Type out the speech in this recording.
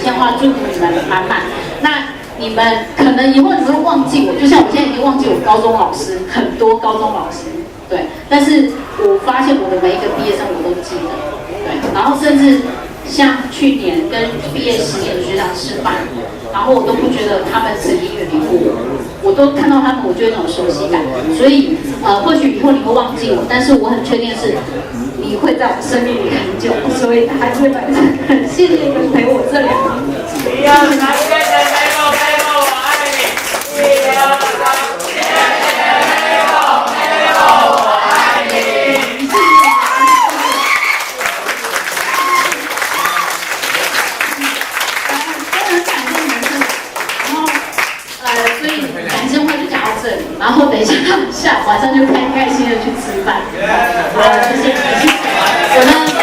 感謝話祝福你們滿滿。那你們可能以後你會忘記我，就像我現在已經忘記我高中老師，很多高中老師，對。但是我發現我的每一個畢業生我都記得，對。然後甚至像去年跟畢業10年的學長吃飯，然後我都不覺得他們曾經遠離過我，我都看到他們，我就有那種熟悉感。所以或許以後你會忘記我，但是我很確定是你會在我生命裡很久，所以還是很謝謝你們陪我這2年。一二三，謝謝 Mabel Mabel，我愛你。一二三，謝謝 Mabel Mabel，我愛你。謝謝。真的很感謝你們，然後所以感謝話就講到這裡，然後等一下下晚上就開開心的去吃飯。好，謝謝，謝謝。我呢。